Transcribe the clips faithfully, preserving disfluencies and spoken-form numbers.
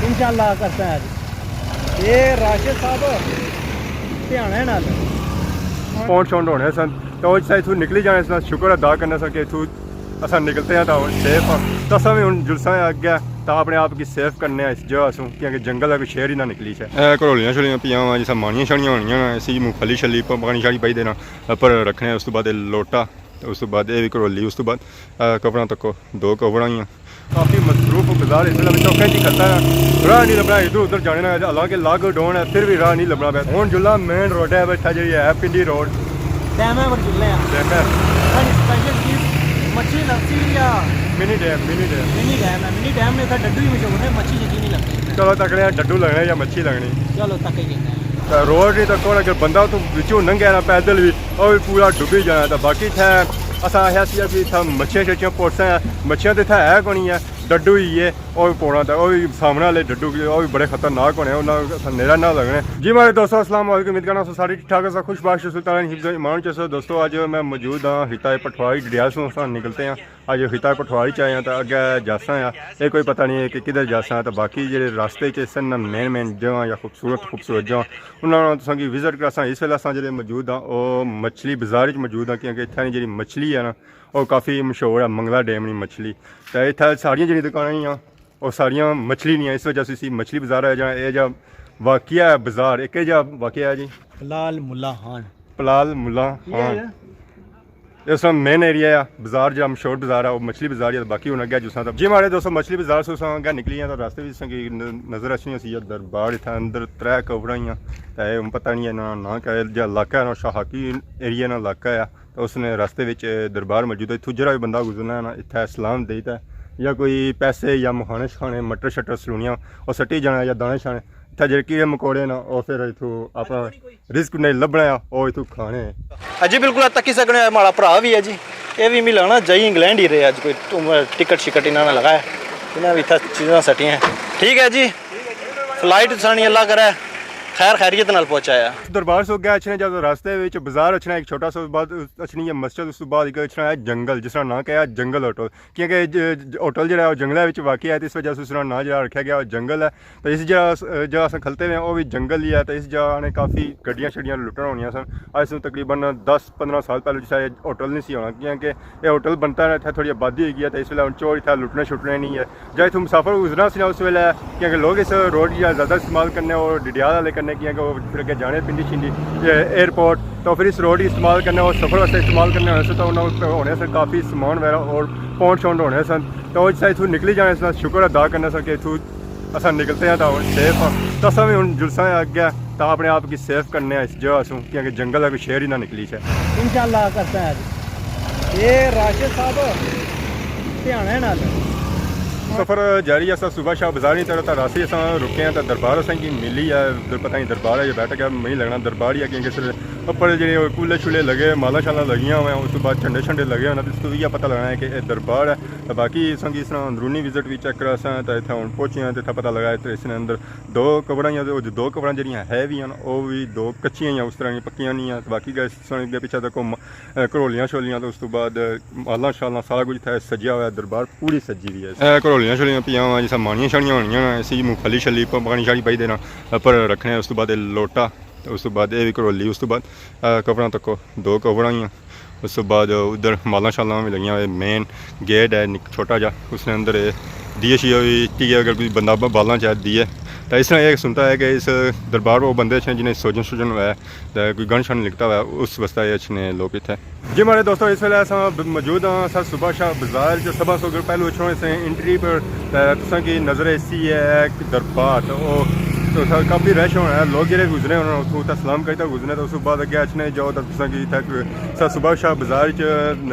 انشاءاللہ کرساں اج۔ اے راشد صاحب، دھیانے نال۔ پونڈ شونڈ ہونے سن، تو اس طرح اتھوں نکلی جانے سن۔ شکر ادا کرنے سن کہ اتھوں اساں نکلتے ہیں تو سیف ہاں۔ تو اساں بھی ہن جلساں اگے، تو اپنے آپ کی سیف کرنے ہیں اس جگہ سوں، کیونکہ جنگل ہے، کوئی شیر ہی نہ نکلی سے۔ اے گھرولیاں شولیاں پیاں وا، جسا مانیاں شانیاں ہونیاں نا، اسی مونگ پھلی شلی پ-، پانی شانی پائی دینا، پر رکھنے۔ اس تو بعد اے لوٹا، تے اس تو بعد اے بھی گھرولی، اس تو بعد، اے، کپڑاں تکو، دو کپڑاں ہی ہیں۔ کافی مصروف بازار اس ویلے، میں چوکیں چ کھلتا ہاں، راہ نہیں لبھنا ادھر ادھر جانے نا، حالانکہ لاک ڈاؤن ہے، پھر بھی راہ نہیں لبھنا پیا۔ ہن جلا مین روڈ ہے، اتھا جیڑی ہے پنڈی روڈ۔ ڈیم ہے، پر جلے ہیں۔ ڈیم ہے۔ ساڑی سپیشل چیز مچھی لبسی یا منی ڈیم، منی ڈیم۔ منی ڈیم ہے، منی ڈیم نے اتھا ڈڈو ہی مشہور ہے، مچھی جدی نہیں لبنی۔ چلو تکنے آں، ڈڈو لگنے یا مچھی لگنی۔ چلو تکے گھننے آں۔ تے روڈ نہیں تکو، اگر بندہ تو وچوں لنگھے نا پیدل بھی، او بھی پورا ڈبی جانا۔ تے باقی اتھے اساں آخیا سی کہ اتھے مچھیاں شچھیاں پوساں ہیں، مچھیاں تے اتھے ہے کونی ہے، ڈڈو ہی ہے، او بھی پونا تے او بھی سامنے والے ڈڈو کی، او بھی بڑے خطرناک ہونے، انہاں اساں نیڑا نہ لگنے۔ جی ماڑے دوستو، السلام علیکم، امید کرنا سو سارے ٹھیک ٹھاک ہو، خوش باش ہو، تعالیٰ نے حفظ و ایمان چ ہو۔ دوستو، اج میں موجود ہاں ہتا پٹھواری ڈڈیال سوں، اساں نکلتے ہیں۔ اج ہتا پٹھواری چ آئے ہیں تے اگے جاساں آ، اے کوئی پتہ نہیں ہے کہ کدھر جاساں۔ تے باقی جڑے راستے چ سن مین مین جگہ یا خوبصورت خوبصورت جگہ، انہاں نال تساں کی وزٹ کراساں۔ اس ویلے اساں جڑے موجود ہاں، او مچھلی بازار وچ موجود ہاں، کیونکہ اتھے نی جڑی مچھلی ہے نا، او کافی مشہور ہے، منگلا ڈیم نی مچھلی۔ تے اتھے ساریاں جڑی دکاناں ہیاں، او ساریاں مچھلی نیاں، اس وجہ سے اسی مچھلی بازار آیا جانا۔ اے جا واقعہ ہے بازار، ایک اے جا واقعہ ہے جی۔ پلال ملا خان۔ پلال ملا خان۔ اس طرح مین ایریا ہے، بازار جہڑا مشہور بازار ہے، وہ مچھلی بازار ہے، باقی ہن اگے جساں تک۔ جی ماڑے دوستو، مچھلی بازار سے اساں اگے نکلی ہیں تو راستے وچ اساں کی ن-، نظر اچھنی ہوسی ہے دربار، اتھا اندر ترے قبراں ہیاں، تے ہن پتہ نہیں انہاں نا ناں کیا ہے، جہڑا علاقہ ہے نا، شاہاکی ایریا نا علاقہ ہے۔ تے اس نے راستے وچ دربار موجود ہے۔ اتھوں جہڑا وی بندہ گزرنا ہے نا، اتھے سلام دئی تے یا کوئی پیسے یا مکھانے شکھانے، مٹر شٹر، سلونیاں، او سٹی جانا یا دانے شانے۔ اتھے جیڑے کیڑے مکوڑے نا، او پھر اتھوں اپنا رزق نہیں لبھنا ہے، او اتھوں کھانے ہیں۔ ہاں جی، بالکل، آ تکی سکنے ہو، ماڑا بھرا وی ہے جی۔ اے وی می لگنا جائی انگلینڈ ہی رہے، اج کوئی ٹکٹ شکٹ انہاں نے لگایا، انہاں وی اتھے چیزاں سٹیاں۔ ٹھیک ہے جی، فلائٹ سانی اللہ کرے خیر خیریت نال پہنچایا۔ دربار سو گیا اچھنے جب راستے وچ بازار اچھنا، ایک چھوٹا سا بعد اچھنی ہے مسجد، اس تو بعد ایک اچھنا ہے جنگل، جس طرح ناں کیا ہے جنگل ہوٹل، کیونکہ ج-، ج-، ہوٹل جڑا ہے وہ جنگل وچ واقع ہے، تے اس وجہ سے اس طرح ناں جڑا رکھا گیا وہ جنگل ہے۔ تو اس جگہ س-، جگہ اساں کھلتے ہوئے ہیں، وہ بھی جنگل ہی ہے۔ تو اس جگہ نے کافی گڈیاں شڈیاں لٹن ہونیاں سن۔ اج سے تقریباً دس پندرہ سال پہلے جسا یہ ہوٹل نہیں سی ہونا، کیونکہ یہ ہوٹل بنتا ہے، اتھے تھوڑی آبادی ہوئی گئی ہے، تو اس ویلے ہن چور اتھے لٹنے شٹنے نہیں ہے۔ جب اتھوں مسافر گزرنا سی نا، اس ویلے کیونکہ لوگ اس روڈ کی زیادہ استعمال کرنے، اور ڈڈیال والے کرنے، کیونکہ وہ پھر اگے جانے پنڈی شنڈی، اے-، ایئرپورٹ، تو پھر اس روڈ کی استعمال کرنے اور سفر واسطے استعمال کرنے ہونے سے، تو انہوں ہونے سے کافی سامان وغیرہ اور پونڈ شونڈ ہونے سن۔ تو اس طرح اتھوں نکلی جانے سن، شکر ادا کرنے سن کہ اتھوں اساں نکلتے ہیں تو سیف ہاں۔ تو اساں بھی ہن جلساں اگے تو اپنے آپ کی سیف کرنے ہیں اس جگہ سوں، کیونکہ جنگل ہے، کوئی شیر ہی نہ نکلی سے۔ انشاءاللہ کرتا ہے۔ اے راشد صاحب، دھیان ہے نال۔ سفر جاری ہے، اساں صبح شاہ بازار نی طرف تا راسی اساں رکے ہیں، تا دربار اساں کی ملی ہے، ادھر پتہ نہیں دربار ہے یا بیٹھک ہے، میں لگنا دربار ہی ہے، کیونکہ اس اوپر جڑے کولے شولے لگے، مالاں شالاں لگیاں ہوئے ہیں، اس تو بعد جھنڈے شھنڈے لگے ہوئے ہیں، تو اس تو یہ پتہ لگنا ہے کہ یہ دربار ہے۔ تا باقی اساں کی اس طرح اندرونی وزٹ بھی چیک کراساں، تا اتھا ہن پہنچے ہیں، تے اتھا پتہ لگا ہے، تے اس نے اندر دو قبراں ہیاں، تے او جو دو قبراں جڑیاں ہے وی ہن، او وی دو کچیاں ہیاں، اس طرح نیاں پکیاں نہیں ہیاں۔ تے باقی گئے سن اگے پچھے تک گھم-، اے، گھرولیاں شولیاں، تے اس تو بعد، اے، مالاں شالاں، سارا کچھ اتھے سجیا ہوا ہے، دربار پوری سجی ہوئی ہے۔ اے، گھرولیاں شولیاں پیاں ہوا، جسا مانیاں شانیاں ہونیاں نا، اسی مونگ پھلی شلی پ-، پانی شانی پائی دینا، پر رکھنے، اس تو بعد اے لوٹا، تے اس تو بعد اے وی گھرولی، اس تو بعد، اے، قبراں تکو، دو قبراں ہیاں۔ اس تو بعد ادھر مالاں شالاں وی لگیاں ہوئے، مین گیٹ ہے نک-، چھوٹا جا، اس نے اندر اے دیے شیے وی ٹکے، اگر کوئی بندہ ب-، بالاں چاہے دیے۔ تو اس طرح ایک سنتا ہے کہ اس دربار وہ بندے اچھنے جنہیں سوجن سوجن ہوا ہے، تے کوئی گن شن لکھتا ہوا ہے، اس واسطے اے اچھنے لوگ اتھے۔ جی ماڑے دوستو، اس ویلے اساں ب-، موجود ہاں سر صبح شاہ بازار جو سبھا سو پہلو اچھنے سے انٹری پر، تے تساں کی نظر ایسی ہے ایک دربار، تو او، تو سر کافی رش ہونا ہے، لوگ جڑے گزرے ہونے اتھوں تے سلام کرتا گزرے، تو اس بعد اگے اچھنے جاؤ تو تساں کی اتھے سر صبح شاہ بازار وچ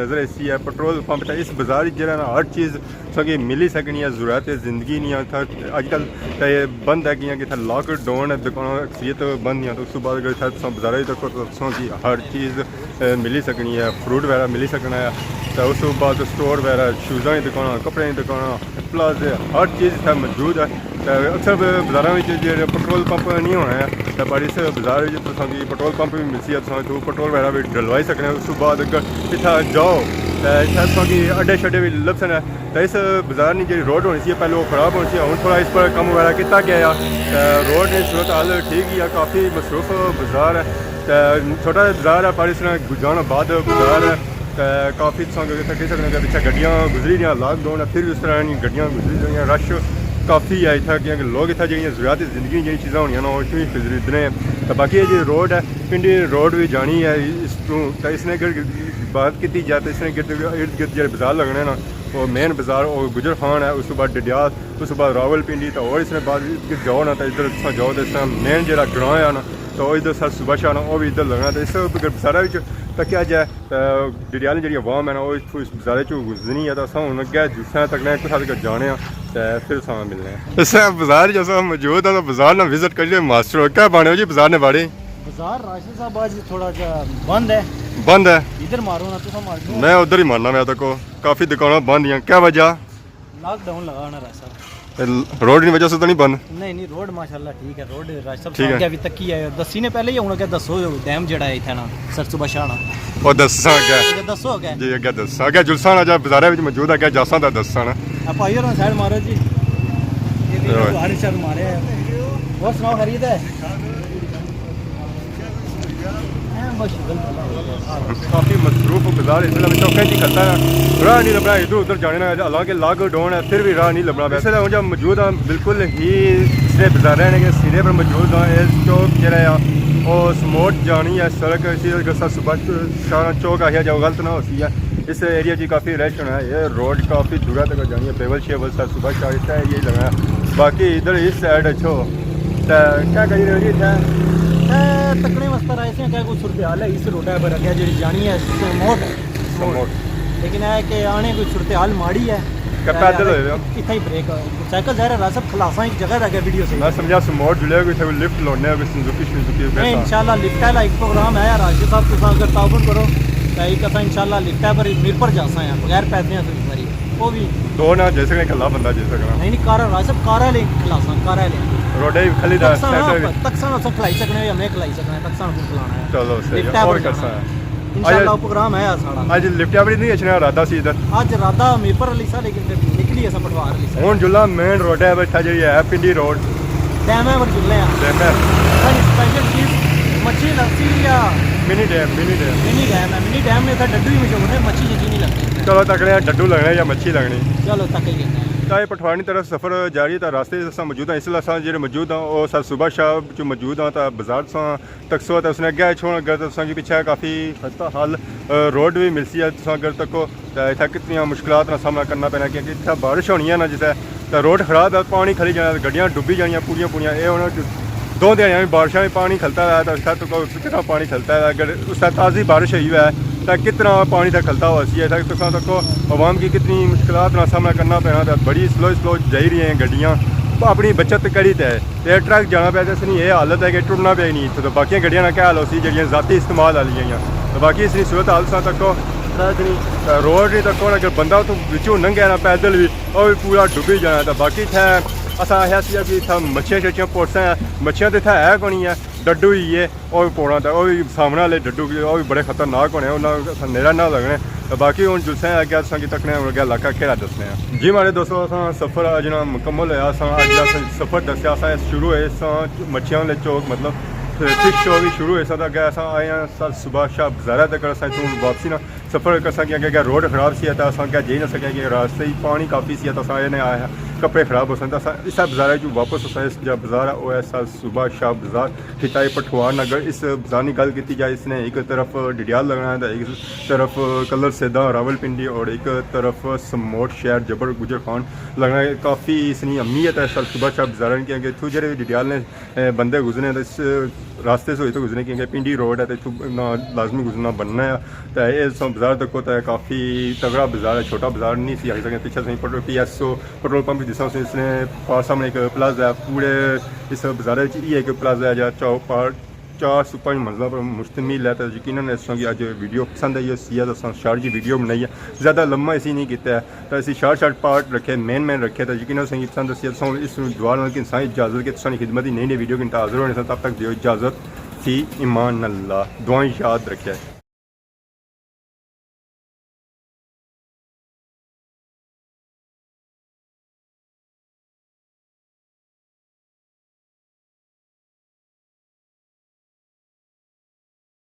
نظر ایسی ہے، پٹرول پمپ تے اس بازار وچ جڑا نا ہر چیز تساں کی ملی سکنی ہے، ضرورت زندگی نی ہے۔ اتھا اج کل تے بند ہے، کیاں کہ اتھا لاک ڈاؤن ہے، دکاناں اکثریت بند ہیں۔ تو اس تو بعد اگر اتھا تساں بازار وچ دیکھو تو تساں کی ہر چیز، اے، ملی سکنی ہے، فروٹ وغیرہ ملی سکنا ہے۔ تے اس تو بعد سٹور وغیرہ، شوزاں نی دکاناں، کپڑے نی دکاناں، پلازے، ہر چیز اتھا موجود ہے۔ تے اکثر بازاراں وچ جیڑے پٹرول پمپ نہیں ہونا ہے، تے پر اس بازار وچ تساں کی پٹرول پمپ بھی ملسی ہے، تساں اتھوں پٹرول وغیرہ بھی ڈلوائی سکنے ہو۔ اس تو بعد اگر اتھا جاؤ تے اتھے تساں کی اڈے شڈے وی لبھسن۔ تے اس بازار نی جیڑھی روڈ ہونی سی، پہلے وہ خراب ہونی سی، ہن تھوڑا اس پر کم وغیرہ کیتا گیا ہے۔ تے روڈ نی صورت حال ٹھیک ہی ہے، کافی مصروف بازار ہے۔ تے چھوٹا جہا بازار ہے، پر اس نے گجران آباد بازار ہے۔ تے کافی تساں کہہ سکنے کہ پچھے گڈیاں گزری دیاں، لاک ڈاؤن ہے، پھر بھی اس طرح نی گڈیاں گزری رہیاں، رش کافی ہے اتھے، کیونکہ لوگ اتھے جیڑھیاں ضروریاتی زندگی جیڑھیاں چیزاں ہونیاں نا، او اتھوں ہی خریدنے۔ تے باقی یہ جیڑھی روڈ ہے، پنڈی روڈ بھی جانی ہے، اس تو تے اس نے اگر بات کیتی جائے تو اس نے گرد، ارد گرد جیڑھے بازار لگنے نا، وہ مین بازار، وہ گجر خان ہے، اس تو بعد ڈڈیال، اس تو بعد راول پنڈی، تو اور اس نے بعد ارد گرد جاؤ نا، تو ادھر تساں جاؤ تو اس طرح مین جیڑھا گراں ہے نا، تو ادھر سر صبح شاہ نا، وہ بھی ادھر لگنا۔ تو اس اگر بازارہ وچ تکیا جائے، تے ڈڈیال نی جیڑھی عوام ہے نا، وہ اتھوں اس بازارے چوں گزرنی ہے، تے اساں ہن اگے جلساں تکنے آں، کتھا تک جانے آں، تے پھر اساں ملنے آں۔ اس بازار جو اساں موجود ہاں، تو بازار نا وزٹ کریے۔ ماسٹر، کیا بانے ہو جی بازار نے بارے؟ بازار راشد صاحب آج تھوڑا جہا بند ہے۔ بند ہے؟ ادھر مارو نا، تساں مارو۔ میں ادھر ہی مارنا، میں تو کو کافی دکاناں بند ہیں، کیا وجہ؟ لاک ڈاؤن لگا ہونا راشد صاحب۔ تے روڈ نی وجہ سے تو نہیں بند؟ نہیں، نہیں، روڈ ماشاءاللہ ٹھیک ہے، روڈ راشد صاحب ٹھیک ہے۔ آگے ابھی تکی ہے، دسی نے پہلے ہی ہن اگے دسو، ڈیم جیڑھا ہے اتھے نا، سر صبح شاہ نا۔ او دساں اگے۔ اگے دسو اگے۔ جی، اگے دساں۔ اگے جلساں نا جا بازارے وچ موجود ہے، اگے جاساں تے دساں نا۔ اے بھائی ہوراں سائیڈ مارو جی۔ یہ بھی اوئے۔ بازار شہر مارے ہیں۔ اور سناؤ، خیریت ہے؟ کافی مصروف بازار اس ویلے چوکیں چ کھلتا ہے، راہ نہیں لبھنا ادھر ادھر جانے نا، حالانکہ لاک ڈاؤن ہے پھر بھی راہ نہیں لبھنا پیا۔ اس ویلے ہوں جا موجود ہاں بالکل ہی اس نے بازار رہنے کے سرے پر موجود ہاں۔ یہ چوک جڑا ہے وہ سموٹ جانی ہے سڑک، اسی وجہ سے صبح شاہ چوک آخیا جاؤ غلط نہ ہوتی ہے۔ اس ایریا جی کافی رش ہونا ہے، یہ روڈ کافی دورہ تک جانی ہے، بیول شیول سر صبح شاہ اس ایریا ہی لگنا ہے۔ باقی ادھر اس سائیڈ اچھو تے کیا کری رہے جی اتھے؟ اے تکنے واسطے آئے سے، کیا کوئی صورتحال ہے اس روڈا پر اگے جڑی جانی ہے سموٹ؟ سموٹ۔ لیکن اے کہ آنے کوئی صورتحال ماڑی ہے۔ کہ پیدل ہوئے ہو؟ اتھے ہی بریک، سائیکل ظاہر ہے راہ صاحب کھلاساں ایک جگہ تک ہے ویڈیو سے۔ میں سمجھا سموٹ جلے کوئی تھے کوئی لفٹ لونے، کوئی سنزوکی شنزوکی۔ نہیں، انشاءاللہ لفٹ والا ایک پروگرام ہے راشد صاحب، تساں اگر تعاون کرو تو ایک اساں انشاءاللہ لفٹ ہے پر میر پر جاساں ہیں، بغیر پیدلیاں سے ساری۔ وہ بھی دو نہ جائی سکنے، کلا بندہ جائی سکنا۔ نہیں، نہیں، کار راہ صاحب، کار والے کھلاساں، کار والے۔ روڈے ہی کھلی دا تکساں سینٹر۔ تکساں اساں کھلائی سکنے یا میں کھلائی سکنا، تکساں کون کھلانا ہے۔ چلو صحیح ہے، لفٹا اور پر کرساں جانا ہے۔ انشاءاللہ اج پروگرام ہے ساڑا۔ اج لفٹا پر نہیں اچھنا ارادہ سی ادھر۔ اج ارادہ میپر علی سا، لیکن پھر نکلی اساں پٹوار علی سا۔ ہن جلا مین روڈ ہے، بیٹھا جی ہے پنڈی روڈ۔ ڈیم ہے پر جلے ہیں۔ ڈیم ہے۔ ساڑی سپیشل چیز مچھی لسی یا منی ڈیم، منی ڈیم۔ منی ڈیم ہے، منی ڈیم میں تھا ڈڈو ہی مشہور ہے، مچھی جی نہیں لگتی۔ چلو تکنے آں، ڈڈو لگنے یا مچھی لگنی۔ چلو تک ہی کہنا ہے۔ تاں اے پٹھوانی طرف سفر جاری ہے، تاں راستے اساں موجود ہاں، اس لیے اساں جڑے موجود ہاں، او سر صبح شاہ جو موجود ہاں، تاں بازار ساں تکسو تاں اس نے اگے چھوڑ اگر تساں کی پچھے کافی خستہ حال، آ، روڈ بھی ملسی ہے، تساں اگر تکو تاں اتھا کتنیاں مشکلات نا سامنا کرنا پینا، کیونکہ اتھا بارش ہونی ہے نا جسے، تاں روڈ خراب ہے، پانی کھلی جانا، گڈیاں ڈبی جانیاں پوریاں پوریاں۔ اے ہن دو دیہاڑیاں وچ بارشاں وچ پانی کھلتا رہا، تاں اتھا تکو کتنا پانی کھلتا ہے۔ اگر اس طرح تازی بارش ہوئی ہے تاں کتنا پانی تک کھلتا ہوا سی۔ اتھا تساں تکو عوام کی کتنی مشکلات نا سامنا کرنا پینا، تاں بڑی سلو سلو جائی رہی ہیں گڈیاں، اپنی بچت کری تے۔ تے ٹرک جانا پیا تے اس نی اے حالت ہے کہ ٹرنا پیا ہی نہیں اتھوں۔ تے باقی گڈیاں نا کیا حال ہوسی جیڑیاں ذاتی استعمال آلیاں ہیاں؟ تے باقی اس نی صورت حال تساں تکو، تے اس نی روڈ نی تکو، اگر بندہ اتھوں وچوں لنگھے نا پیدل وی، او وی پورا ڈبی جانا۔ تے باقی اتھے اساں آخیا سی کہ اتھے مچھیاں شچھیاں پوٹساں ہیں، مچھیاں تے اتھے ہے کونی ہے، ڈڈو ہی ہے، او وی پوڑاں تے او وی سامنے والے ڈڈو کی، او وی بڑے خطرناک ہونے، انہاں اساں نیڑا نہ لگنے۔ تے باقی ہن جلسے اگے تساں کی تکنے ہن اگے علاقہ کیڑا دسنے آں۔ جی ماڑے دوستو، اساں سفر اج نا مکمل ہویا۔ اساں اج جیڑھا اساں سفر دسیا، اساں شروع ہوئے اساں مچھیاں والے چوک، مطلب فش چوک وی شروع ہوئے ساں، تے اگے اساں آئے آں سر صبح شاہ بازارہ تک، اساں اتھوں واپسی نا سفر کرساں، کیونکہ اگے روڈ خراب سی تے اساں اگے جائی نہ سکے، کہ راستے ہی پانی کافی سی تے اساں آئے نے آئے کپڑے خراب ہوسن، تے اساں اس بازارہ چوں واپس ہوساں۔ اس جا بازار ہے، او ہے سر صبح شاہ بازار۔ خطہ پٹھوار نگر۔ اس بازار نی گل کیتی جائے، اس نے ایک طرف ڈڈیال لگنا ہے، تے ایک طرف کلر سیدھا راولپنڈی اور ایک طرف سموٹ شہر جبر گجر خان لگنا ہے۔ کافی اس نی اہمیت ہے سر صبح شاہ بازار نی، کیونکہ اتھوں جیڑھے وی ڈڈیال نے، اے، بندے گزرنے تے اس راستے سے ہوئی تے گزرنے، کیونکہ پنڈی روڈ ہے تے اتھوں نا لازمی گزرنا بننا ہے۔ تے اے سو بازار تکو تے کافی تگڑا بازار ہے، چھوٹا بازار نہیں سی آخی سکنے۔ پچھے تساں پٹرول، پی ایس او پٹرول پمپ دسنا سی، اس نے پاس سامنے ایک پلازہ ہے، پورے اس بازار وچ ایہہ ایک پلازہ ہے جیڑھا چار پار، چار سو پنج منزلاں پر مشتمل ہے۔ تے یقیناً اس تساں کی اج ویڈیو پسند آئی ہوسی، تے اساں شارٹ جی ویڈیو بنائی ہے، زیادہ لمبا اسی نہیں کیتا ہے، تے اسی شارٹ شارٹ پارٹ رکھے، مین مین رکھے۔ تے یقیناً تساں کی پسند آسی، تساں اس دعا نال کہ اساں اجازت کہ تساں نی خدمت ہی نئی نئی ویڈیو گھنٹہ حاضر ہونے ساں، تب تک دیو اجازت، فی امان اللہ، دعائیں یاد رکھے۔